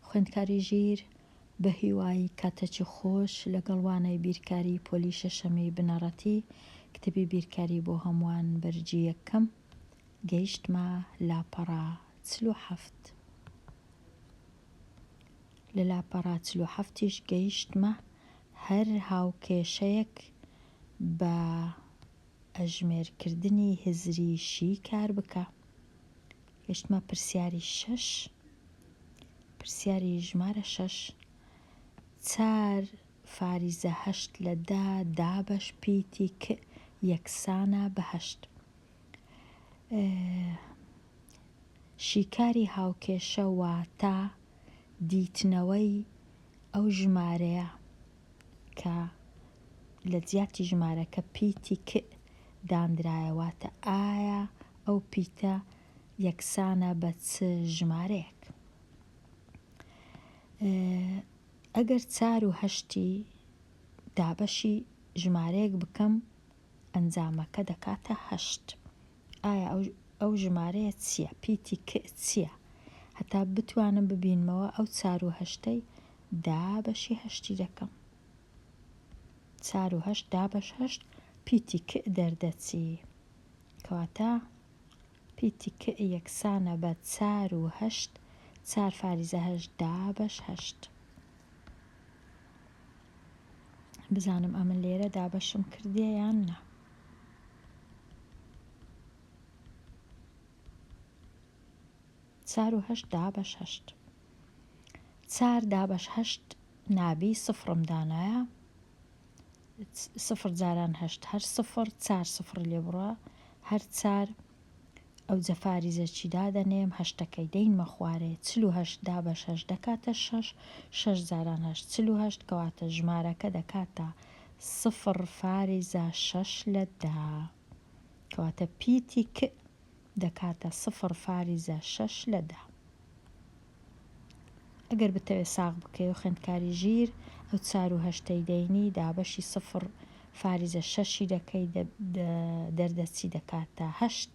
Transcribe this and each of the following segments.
خوێندکاری ژیر بە هیوای کاتەکی خۆش لەگەڵ وانەی بیرکاری پۆلی شەشەمی بنەڕەتی کتێبی بیرکاری بۆ هەمووان بەرگی یەکەم گەیشتمە لاپەڕە 47 لە لاپەڕە 47 یش گەیشتمە هەر هاوکێشەیەک بە ئەژمێرکردنی هزری شیکار بکە. گەشتمە پرسیاری شەش پرسیاری ژمارە شەش چار فاریزە هەشت لە دە دابەش پیتی ک یەکسانە بە هەشت. شیکاری هاوکێشە واتە دیتنەوەی ئەو ژمارەیە کە لە جیاتی ژمارەکە پیتی ک داندرایە واتە ئایا ئەو پیتە یەکسانە بە چ ژمارەیەک؟ ئەگەر چار و هەشتی دابەشی ژمارەیەک بکەم ئەنجامەکە دەکاتە هەشت. ئایا ئەو ژمارەیە چییە؟ پیتی ک چییە؟ هەتا بتوانم ببینمەوە ئەو چار و هەشتەی دابەشی هەشتی دەکەم. چار و هەشت دابەش هەشت پیتی ک دەردەچی. کەواتە پیتی ک یەکسانە بە چار و هەشت، چار فاریزە هەشت دابەش هەشت. بزانم ئەمن لێرە دابەشم کردیە یان نا. چار و هەشت دابەش هەشت. چار دابەش هەشت نابی سفرم دانایە. سفر جاران هەشت هەر سفر، چار سفری لێ بڕە هەر چار، ئەوجە فاریزەکی دادەنێم هەشتەکەی دەینمە خوارێ، 48 دابەش هەشت دەکاتە شەش، شەش جاران هەشت 48، کەواتە ژمارەکە دەکاتە سفر فاریزە شەش لە دە، کەواتە پیتی ک دەکاتە سفر فاریزە شەش لە دە. ئەگەر بتەوێ ساغ بکەیەوە خوێندکاری ژیر ئەو چار و هەشتەی دەینی دابەشی سفر فاریزە شەشی دەکەی دەردەچی دەکاتە هەشت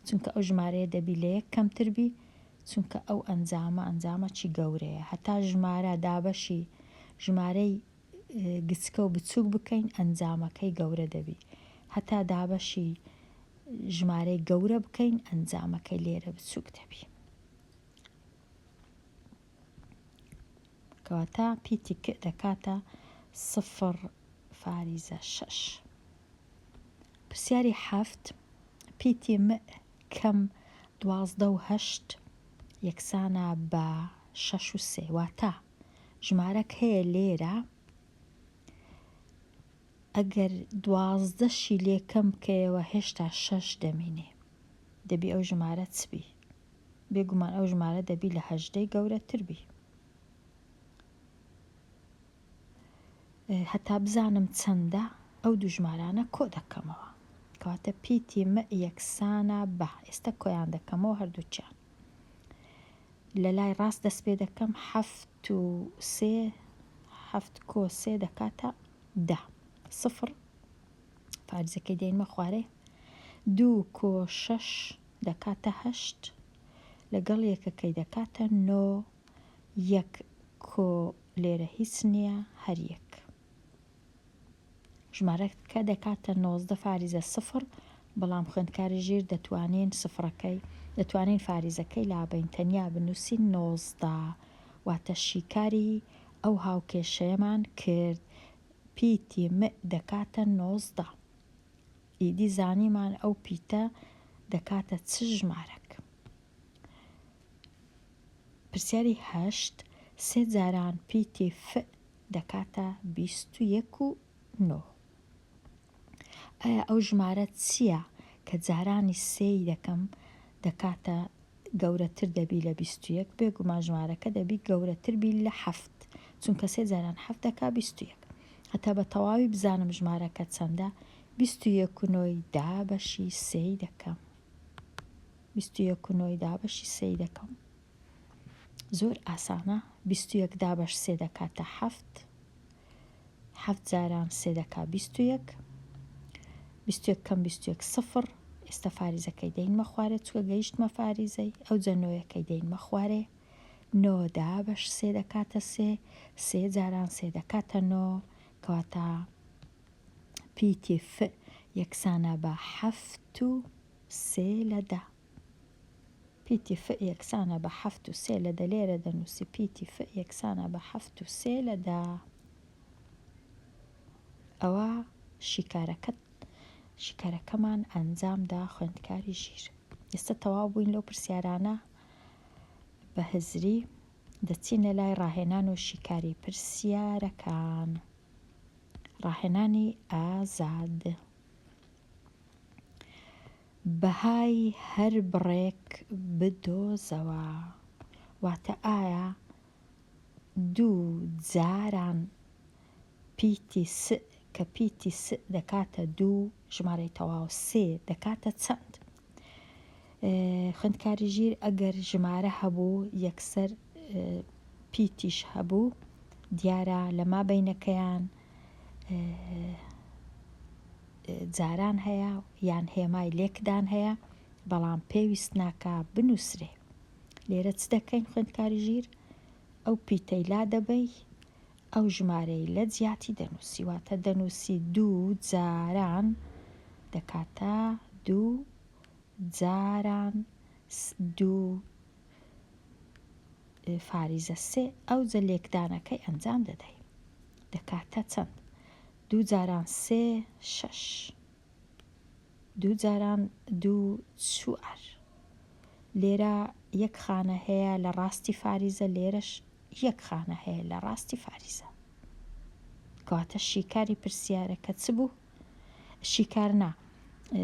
چونکە ئەو ژمارەیە دەبی لە یەک کەمتر بی چونکە ئەو ئەنجامە ئەنجامەکی گەورەیە هەتا ژمارە دابەشی ژمارەی گچکە و بچوک بکەین ئەنجامەکەی گەورە دەبی هەتا دابەشی ژمارەی گەورە بکەین ئەنجامەکەی لێرە بچوک دەبی. کەواتە پیتی ک دەکاتە سفر فاریزە شەش. پرسیاری حەفت، پیتی م کەم 12 و هەشت یەکسانە بە شەش و سێ واتە ژمارەک هەیە لێرە ئەگەر 12 شی لێ کەم بکەیەوە هێشتا شەش دەمینێ دەبی ئەو ژمارە چ بی؟ بێگومان ئەو ژمارە دەبی لە هەژدەی گەورەتر بی. هەتا بزانم چەندە ئەو دوو ژمارانە کۆ دەکەمەوە. کەواتە پیتی م یەکسانە بە، ئێستا کۆیان دەکەمەوە هەردووکیان. لە لای ڕاست دەست پێ دەکەم حەفت و سێ، حەفت کۆ سێ دەکاتە دە. سفر فارزەکەی دێنمە خوارێ. دوو کۆ شەش دەکاتە هەشت، لەگەڵ یەکەکەی دەکاتە نۆ، یەک کۆ لێرە هیچ نییە هەر یەک. ژمارەکە دەکاتە 19 فاریزە سفر، بەڵام خوێندکاری ژیر دەتوانین سفرەکەی دەتوانین فاریزەکەی لابەین تەنیا بنووسین 19 واتە شیکاری ئەو هاوکێشەیەمان کرد پیتی م دەکاتە 19. ئیدی زانیمان ئەو پیتە دەکاتە چ ژمارەک. پرسیاری هەشت، سێ جاران پیتی ف دەکاتە 21 و نۆ. ئایا ئەو ژمارە چییە کە جارانی سێی دەکەم دەکاتە گەورەتر دەبی لە 21؟ بێگومان ژمارەکە دەبی گەورەتر بی لە حەفت، چونکە سێ جاران حەفت دەکا 21. هەتا بە تەواوی بزانم ژمارەکە چەندە، 21 و نۆی دابەشی سێی دەکەم. 21 و نۆی دابەشی سێی دەکەم. زۆر ئاسانە، 21 دابەش سێ دەکاتە حەفت، حەفت جاران سێ دەکا 21، 21 کەم 21 سفر، ئێستا فاریزەکەی دەینمە خوارێ چونکە گەیشتمە فاریزەی، ئەوجە نۆیەکەی دەینمە خوارێ. نۆ دابەش سێ دەکاتە سێ، سێ جاران سێ دەکاتە نۆ، کەواتە پیتی ف یەکسانە بە حەفت و سێ لە دە. پیتی ف یەکسانە بە حەفت و سێ لە دە لێرە دەنووسی پیتی ف یەکسانە بە حەفت و سێ لە دە. ئەوە شیکارەکەت شیکارەکەمان ئەنجام دا خوێندکاری ژیر. ئێستا تەواو بووین لەو پرسیارانە بە هزری دەچینە لای ڕاهێنان و شیکاری پرسیارەکان. ڕاهێنانی ئازاد. بەهای هەر بڕێک بدۆزەوە. واتە ئایا دوو جاران پیتی س کە پیتی س دەکاتە دوو ژمارەی تەواو سێ دەکاتە چەند؟ خوێندکاری ژیر ئەگەر ژمارە هەبوو یەکسەر پیتیش هەبوو دیارە لە مابەینەکەیان جاران هەیە یان هێمای لێکدان هەیە بەڵام پێویست ناکا بنووسرێ لێرە چ دەکەین خوێندکاری ژیر ئەو پیتەی لا دەبەی ئەو ژمارەی لە جیاتی دەنووسی واتە دەنووسی دوو جاران دەکاتە دوو جاران دوو فاریزە سێ ئەوجە لێکدانەکەی ئەنجام دەدەی دەکاتە چەند دوو جاران سێ شەش دوو جاران دوو چوار لێرە یەک خانە هەیە لە ڕاستی فاریزە لێرەش یەک خانە هەیە لە ڕاستی فاریزە کەواتە شیکاری پرسیارەکە چ بوو؟ شیکار نا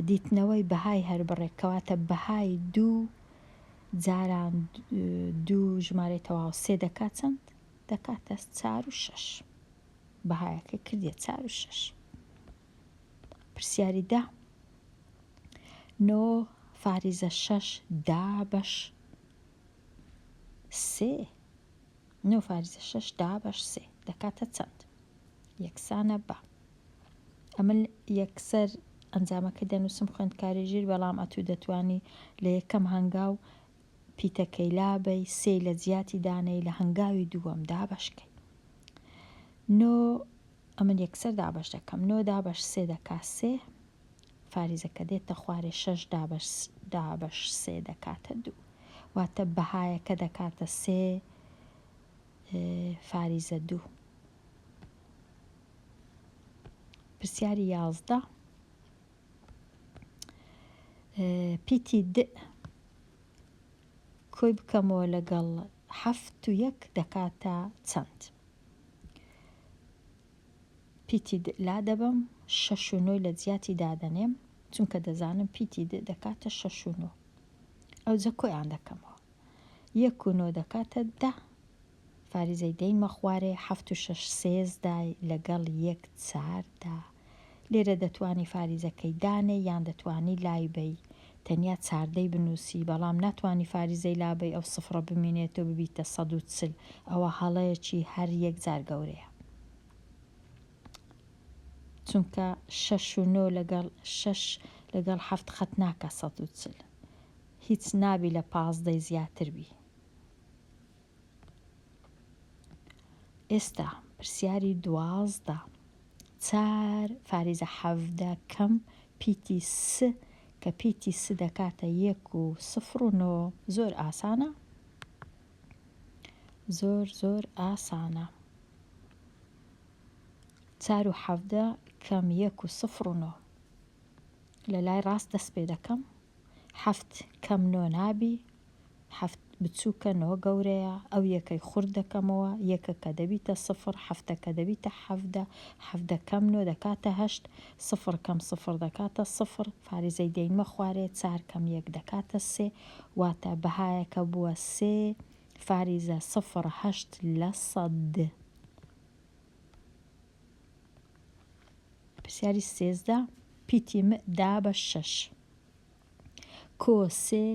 دیتنەوەی بەهای هەر بڕێک کەواتە بەهای دوو جاران دوو ژمارەی تەواو سێ دەکات چەند؟ دەکاتە چار و شەش بەهایەکەی کردیە چار و شەش پرسیاری دە نۆ فاریزە شەش دابەش سێ نۆ فاریزە شەش دابەش سێ دەکاتە چەند؟ یەکسانە بە ئەمن یەکسەر ئەنجامەکە دەنووسم خوێندکاری ژیر بەڵام ئەتوو دەتوانی لە یەکەم هەنگاو پیتەکەی لابەی سێی لە جیاتی دانێی لە هەنگاوی دووەم دابەشکەی نۆ ئەمن یەکسەر دابەش دەکەم نۆ دابەش سێ دەکا سێ فاریزەکە دێتە خوارێ شەش دابەش دابەش سێ دەکاتە دوو واتە بەهایەکە دەکاتە سێ فاریزە دوو پرسیاری 11 پیتی د کۆی بکەمەوە لەگەڵ حەفت و یەک دەکاتە چەند؟ پیتی د لادەبەم شەش و نۆی لە جیاتی دادەنێم چونکە دەزانم پیتی د دەکاتە شەش و نۆ ئەوجە کۆیان دەکەمەوە یەک و نۆ دەکاتە دە فاریزەی دەینمە خوارێ حەفت و شەش سێزدای لەگەڵ یەک چاردە لێرە دەتوانی فاریزەکەی دانێی یان دەتوانی لای بەی تەنیا چاردەی بنوسی بەڵام ناتوانی فاریزەی لابەی ئەو سفڕە بمینێت و ببیتە 140 ئەوە هەڵەیەکی هەر یەکجار گەورەیە چونکە شەش و نۆ لەگەڵ شەش لەگەڵ حەفت خەت ناکا 140 هیچ نابی لە پازدەی زیاتر بی. ئێستا پرسیاری 12 چار فاریزە 17 کەم پیتی س کە پیتی س دەکاتە یەک و سفر و نۆ زۆر ئاسانە زۆر زۆر ئاسانە چار و 17 کەم یەک و سفر و نۆ لە لای ڕاست دەست پێ دەکەم حەفت کەم نۆ نابی حەفت بچووکە نۆ گەورەیە، ئەو یەکەی خورد دەکەمەوە، یەکەکە دەبیتە سفر، حەفتەکە دەبیتە 17، 17 کەم نۆ دەکاتە هەشت، سفر کەم سفر دەکاتە سفر، فاریزەی دەینمە خوارێ، چار کەم یەک دەکاتە سێ، واتە بەهایەکە بووە سێ فاریزە سفر هەشت لە سەد. پرسیاری 13 پیتی م دابەش شەش. کۆ سێ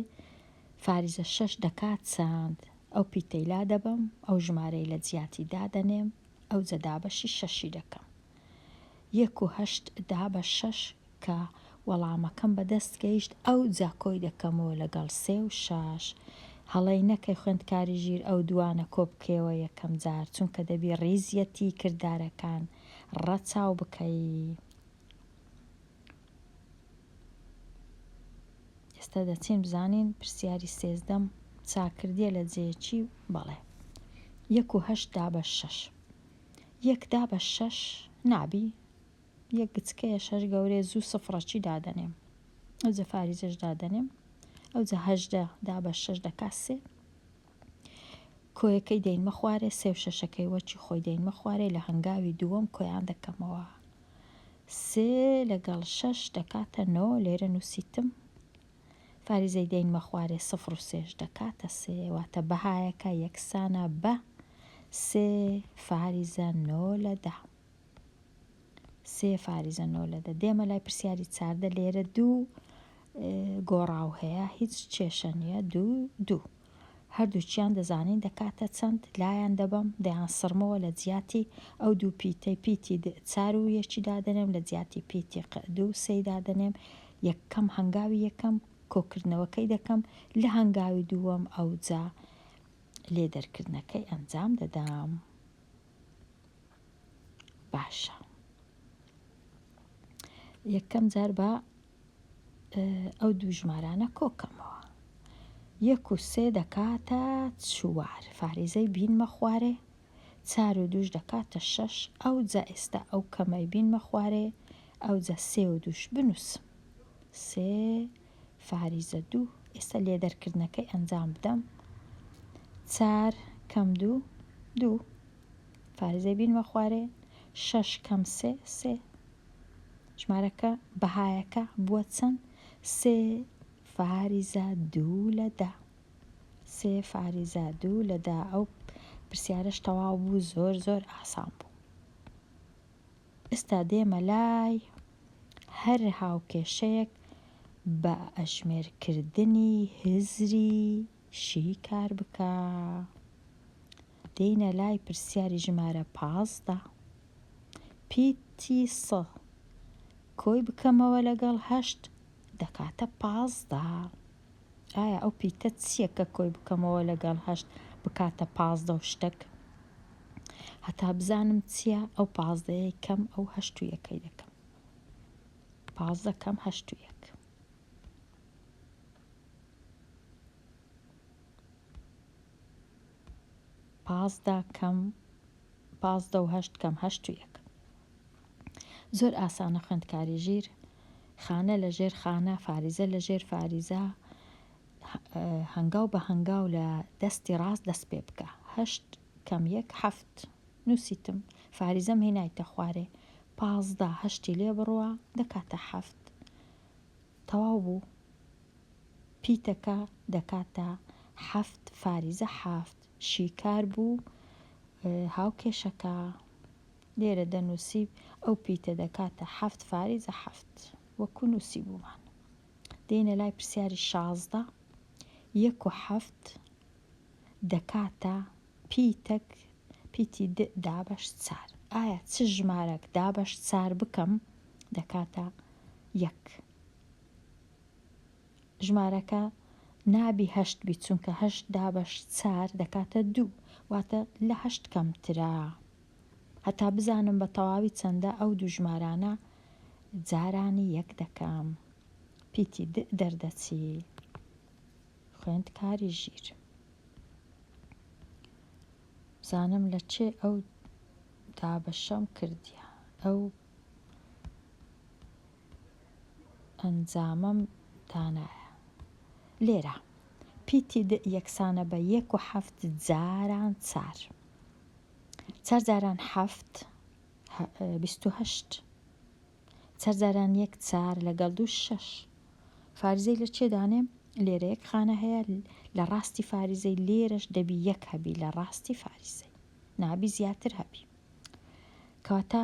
فاریزە شەش دەکات چەند؟ ئەو پیتەی لادەبەم ئەو ژمارەی لە جیاتی دادەنێم ئەوجە دابەشی شەشی دەکەم یەک و هەشت دابەش شەش کە وەڵامەکەم بەدەست گەیشت ئەوجا کۆی دەکەمەوە لەگەڵ سێ و شەش. هەڵەی نەکەی خوێندکاری ژیر ئەو دووانە کۆ بکەیەوە یەکەم جار چونکە دەبی ڕیزیەتی کردارەکان ڕەچاو بکەی. ئێستا دەچین بزانین پرسیاری سێزدەم چاکردیە لە جێیەکی بەڵێ یەک و هەشت دابەش شەش یەک دابەش شەش نابی یەک گچکەیە شەش گەورەیە زوو سفڕەکی دادەنێم ئەوجە فاریزەش دادەنێم ئەوجە هەژدە دابەش شەش دەکا سێ کۆیەکەی دەینمە خوارێ سێ و شەشەکەی وەکی خۆی دەینمە خوارێ لە هەنگاوی دووەم کۆیان دەکەمەوە سێ لەگەڵ شەش دەکاتە نۆ لێرە نووسیتم فاریزەی دەینمە خوارێ سفر و سێش دەکاتە سێ واتە بەهایەکە یەکسانە بە سێ فاریزە نۆ لە دە. سێ فاریزە نۆ لە دە. دێمە لای پرسیاری چاردە لێرە دوو گۆڕاو هەیە هیچ کێشە نییە دوو دوو هەردووکیان دەزانین دەکاتە چەند لایان دەبەم دەیان سڕمەوە لە جیاتی ئەو دوو پیتەی پیتی چار و یەکی دادەنێم لە جیاتی پیتی ق دوو سێی دادەنێم یەکەم هەنگاوی یەکەم کۆکردنەوەکەی دەکەم لە هەنگاوی دووەم ئەوجا لێ دەرکردنەکەی ئەنجام دەدەم. باشە یەکەم جار بە ئەو دوو ژمارانە کۆکەمەوە یەک و سێ دەکاتە چوار فاریزەی بینمە خوارێ چار و دووش دەکاتە شەش ئەو جا ئێستا ئەو کەمەی بینمە خوارێ ئەو جا سێ و دووش بنووسم سێ فاریزە دوو ئێستا لێ دەرکردنەکەی ئەنجام بدەم چار کەم دوو دوو فاریزەی بینمە خوارێ شەش کەم سێ سێ ژمارەکە بەهایەکە بووە چەند سێ فاریزە دوو لە دە سێ فاریزە دوو لە دە ئەو پرسیارەش تەواو بوو زۆر زۆر ئاسان بوو ئێستا دێمە لای هەر هاوکێشەیەک بە ئەژمێرکردنی هزری شیکار بکە. دێینە لای پرسیاری ژمارە 15. پیتی سڵ کۆی بکەمەوە لەگەڵ هەشت دەکاتە 15. ئایا ئەو پیتە چییە کە کۆی بکەمەوە لەگەڵ هەشت بکاتە 15 و شتەک؟ هەتا بزانم چییە ئەو پازدەیەی کەم ئەو هەشت و یەکەی دەکەم. 15 کەم هەشت و یەک. 15 کەم 15 و هەشت کەم هەشت و یەک. زۆر ئاسانە خوێندکاری ژیر خانە لە ژێر خانە فاریزە لە ژێر فاریزە هەنگاو بە هەنگاو لە دەستی ڕاست دەست پێ بکە هەشت کەم یەک حەفت نووسیتم فاریزەم هینایتە خوارێ 15 هەشتی لێ بڕوا دەکاتە حەفت تەواو بوو پیتەکە دەکاتە حەفت فاریزە حەفت شیکار بوو هاوکێشەکە لێرە دەنووسی ئەو پیتە دەکاتە حەفت فاریزە حەفت وەکو نووسیبوومان. دێینە لای پرسیاری 16 یەک و حەفت دەکاتە پیتەک پیتی د دابەش چار ئایا چ ژمارەک دابەش چار بکەم دەکاتە یەک ژمارەکە نابی هەشت بی چونکە هەشت دابەش چار دەکاتە دوو واتە لە هەشت کەمترە. هەتا بزانم بە تەواوی چەندە ئەو دوو ژمارانە جارانی یەک دەکەم. پیتی د دەردەچی. خوێندکاری ژیر. بزانم لە چێ ئەو دابەشەم کردیە. ئەو ئەنجامەم دانایە. لێرە پیتی د یەکسانە بە یەک و حەفت جاران چار. چار جاران حەفت 28 چار جاران یەک چار لەگەڵ دوو شەش فاریزەی لە چێ دانێم لێرە یەک خانە هەیە لە ڕاستی فاریزەی لێرەش دەبی یەک هەبی لە ڕاستی فاریزەی نابی زیاتر هەبی کەواتە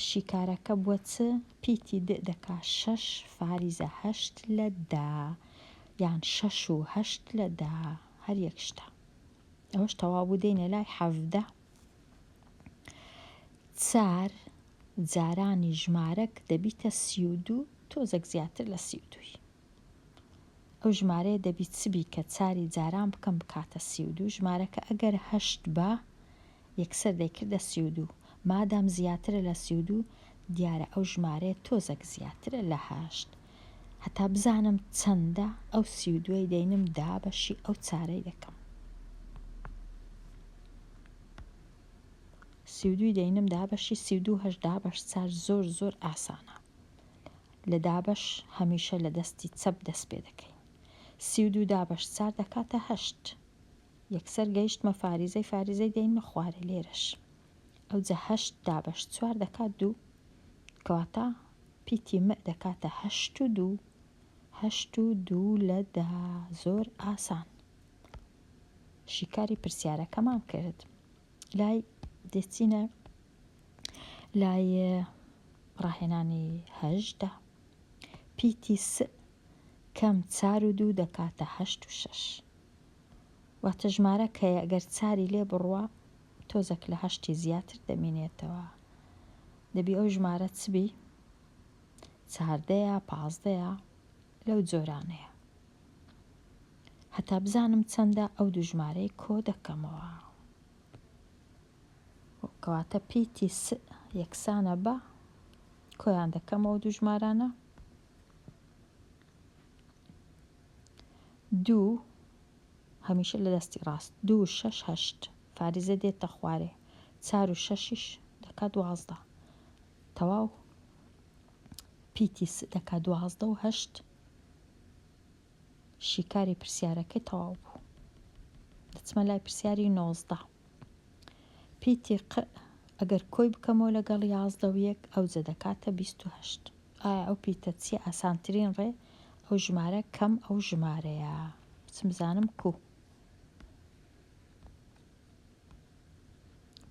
شیکارەکە بووە چ پیتی د دەکا شەش فاریزە هەشت لە دە یان شەش و هەشت لە دە هەر یەک شتە ئەوەش تەواو بوو دێینە لای 17 چار جارانی ژمارەک دەبیتە 32 تۆزێک زیاتر لە 32. ئەو ژمارەیە دەبی چ بی کە چاری جاران بکەم بکاتە 32؟ ژمارەکە ئەگەر هەشت با یەکسەر دەیکردە 32. مادام زیاترە لە 32 دیارە ئەو ژمارەیە تۆزەک زیاترە لە هەشت. هەتا بزانم چەندە ئەو 32ەی دەینم دابەشی ئەو چارەی دەکەم. 32ی دەینم دابەشی 32 هەشت دابەش چار زۆر زۆر ئاسانە. لە دابەش هەمیشە لە دەستی چەپ دەست پێ دەکەین. 32 دابەش چار دەکاتە هەشت. یەکسەر گەیشتمە فاریزەی فاریزەی دەینمە خوارێ لێرەش. ئەوجا هەشت دابەش چوار دەکات دوو. کەواتە پیتی م دەکاتە هەشت و دوو. هەشت و دوو لە دە. زۆر ئاسان. شیکاری پرسیارەکەمان کرد. لای دەچینە لای ڕاهێنانی 18. پیتی س کەم چار و دوو دەکاتە هەشت و شەش. واتە ژمارەک هەیە گەر چاری لێ بڕوا تۆزەک لە هەشتی زیاتر دەمینێتەوە. دەبی ئەو ژمارە چ بی؟ چاردەیە، پازدەیە، لەو جۆرانەیە. هەتا بزانم چەندە ئەو دوو ژمارەی کۆ دەکەمەوە. کەواتە پیتی س یەکسانە بە کۆیان دەکەمەوە دوو ژمارانە. دوو هەمیشە لە دەستی ڕاست دوو شەش هەشت فاریزە دێتە خوارێ چار و شەشیش دەکا 12 تەواو پیتی س دەکا 12 و هەشت شیکاری پرسیارەکەی تەواو بوو. دەچمە لای پرسیاری 19. پیتی ق ئەگەر کۆی بکەمەوە لەگەڵ یازدە و یەک ئەوجە دەکاتە 28. ئایا ئەو پیتە چیە ئاسانترین ڕێ ئەو ژمارە کەم ئەو ژمارەیە بچم بزانم کو.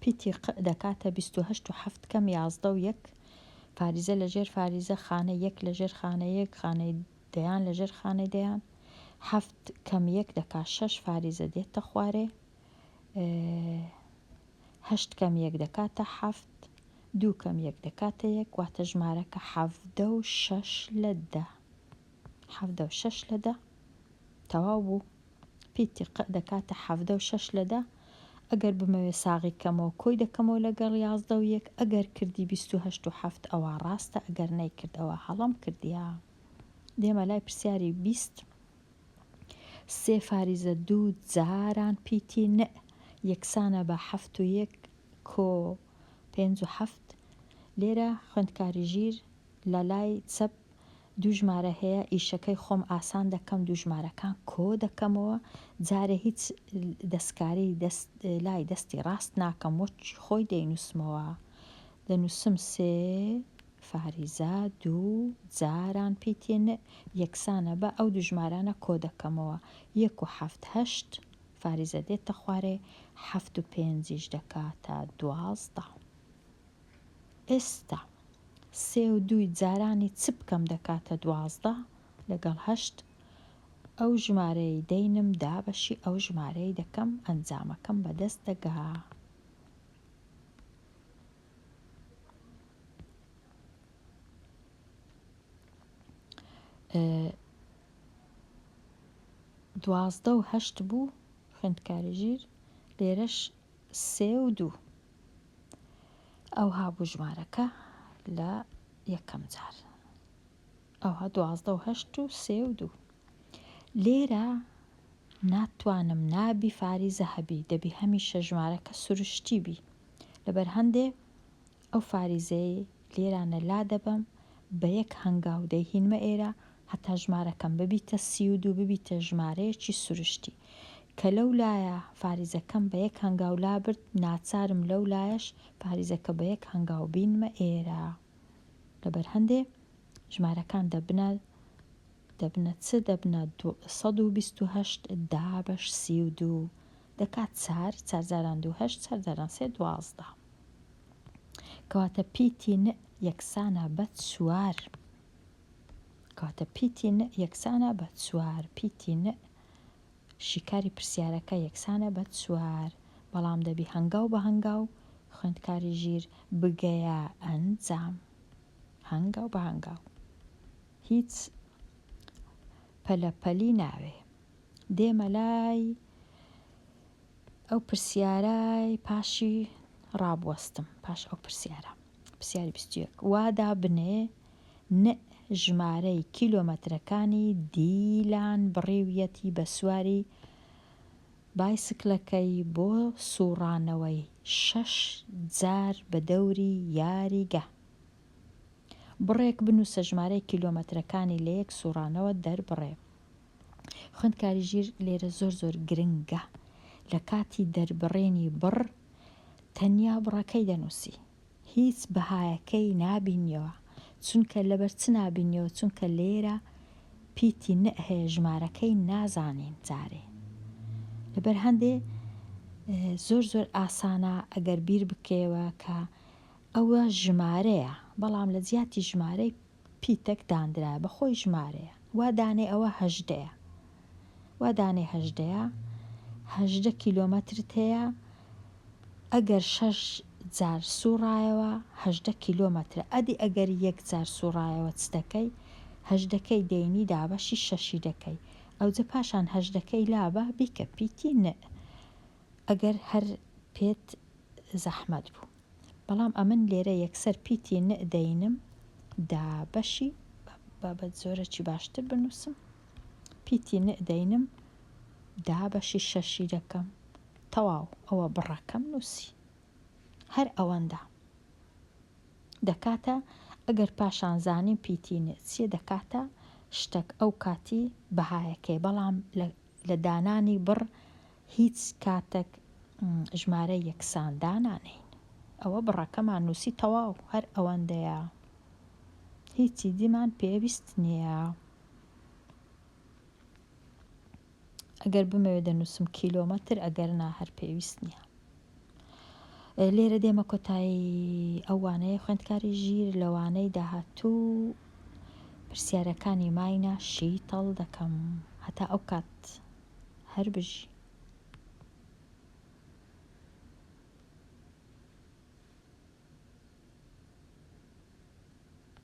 پیتی ق دەکاتە 28 و حەفت کەم یازدە و یەک فاریزە لە ژێر فاریزە خانە یەک لە ژێر خانە یەک خانەی دەیان لە ژێر خانەی دەیان حەفت کەم یەک دەکا شەش فاریزە دێتە خوارێ هەشت کەم یەک دەکاتە حەفت دوو کەم یەک دەکاتە یەک واتە ژمارەکە 76 لە دە 76 لە دە تەواو بوو پیتی ق دەکاتە 76 لە دە ئەگەر بمەوێ ساغی کەمەوە کۆی دەکەمەوە لەگەڵ یازدە و یەک ئەگەر کردی 28 و حەفت ئەوە ڕاستە ئەگەر نەیکرد ئەوە هەڵەم کردیە دێمە لای پرسیاری 20 سێ فاریزە دوو جاران پیتی ن یەکسانە بە حەفت و یەک کۆ پێنج و حەفت. لێرە خوێندکاری ژیر لە لای چەپ دوو ژمارە هەیە ئیشەکەی خۆم ئاسان دەکەم دوو ژمارەکان کۆ دەکەمەوە جارێ هیچ دەستکاری دەست لای دەستی ڕاست ناکەم وەکی خۆی دەینووسمەوە دەنووسم سێ فاریزە دوو جاران پیتی ن یەکسانە بە ئەو دوو ژمارانە کۆ دەکەمەوە یەک و حەفت هەشت فاریزە دێتە خوارێ حەفت و پێنجیش دەکاتە 12. ئێستا سێ و دووی جارانی چ بکەم دەکاتە 12 لەگەڵ هەشت ئەو ژمارەی دەینم دابەشی ئەو ژمارەی دەکەم ئەنجامەکەم بەدەست دەگا. 12 و هەشت بوو خوێندکاری ژیر لێرەش سێ و دوو ئەوها بوو ژمارەکە لە یەکەم جار ئەوها 12 و هەشت و سێ و دوو لێرە ناتوانم نابی فاریزە هەبی دەبی هەمیشە ژمارەکە سروشتی بی لەبەر هەندێ ئەو فاریزەیەی لێرانە لا دەبەم بە یەک هەنگاو دەیهینمە ئێرە هەتا ژمارەکەم ببیتە 32 ببیتە ژمارەیەکی سروشتی کە لەو لایە فاریزەکەم بە یەک هەنگاو لابرد ناچارم لەو لایەش فاریزەکە بە یەک هەنگاو بینمە ئێرە لەبەر هەندێ ژمارەکان دەبنە دەبنە چ دەبنە 128 دابەش 32 دەکات چار چار جاران دوو هەشت چار جاران سێ 12 کەواتە پیتی ن یەکسانە بە چوار کەواتە پیتی ن یەکسانە بە چوار پیتی ن شیکاری پرسیارەکە یەکسانە بە چوار بەڵام دەبی هەنگاو بە هەنگاو خوێندکاری ژیر بگەیە ئەنجام هەنگاو بە هەنگاو هیچ. پەلە پەلی ناوێ. دێمە لای ئەو پرسیارای پاشی ڕابوەستم پاش ئەو پرسیارە. پرسیاری 21 وا دابنێ ن ژمارەی کیلۆمەترەکانی دیلان بڕیویەتی بە سواری بایسکلەکەی بۆ سوڕانەوەی شەش جار بە دەوری یاریگە. بڕێک بنووسە ژمارەی کیلۆمەترەکانی لە یەک سوڕانەوە دەربڕێ. خوێندکاری ژیر لێرە زۆر زۆر گرنگە لە کاتی دەربڕینی بڕ تەنیا بڕەکەی دەنووسی هیچ بەهایەکەی نابینیەوە چونکە لەبەر چ نابینیەوە چونکە لێرە پیتی نئ هەیە ژمارەکەی نازانین جارێ لەبەر هەندێ زۆر زۆر ئاسانە ئەگەر بیر بکەیەوە کە ئەوە ژمارەیە بەڵام لە جیاتی ژمارەی پیتەک داندرایە بە خۆی ژمارەیە وا دانێ ئەوە هەژدەیە وا دانێ هەژدەیە 18 کیلۆمەترت هەیە ئەگەر شەش جار سوڕایەوە 18 کیلۆمەترە ئەدی ئەگەر یەک جار سوڕایەوە چ دەکەی هەژدەکەی دەینی دابەشی شەشی دەکەی ئەوجە پاشان هەژدەکەی لابە بیکە پیتی ن ئەگەر هەر پێت زەحمەت بوو بەڵام ئەمن لێرە یەکسەر پیتی ن دەینم دابەشی با بە جۆرەکی باشتر بنووسم پیتی ن دەینم دابەشی شەشی دەکەم تەواو ئەوە بڕەکەم نووسی هەر ئەوەندە دەکاتە ئەگەر پاشان زانیم پیتی ن چیە دەکاتە شتەک ئەو کاتی بەهایەکەی بەڵام لە دانانی بڕ هیچ کاتەک ژمارەی یەکسان دانانێین ئەوە بڕەکەمان نووسی تەواو هەر ئەوەندەیە هیچی دیمان پێویست نییە ئەگەر بمەوێت دەنووسم کیلۆمەتر ئەگەر نا هەر پێویست نییە لێرە دێمە کۆتایی ئەو وانەیە خوێندکاری ژیر لە وانەی داهاتوو پرسیارەکانی ماینە شیتەڵ دەکەم هەتا ئەو کات هەر بژی.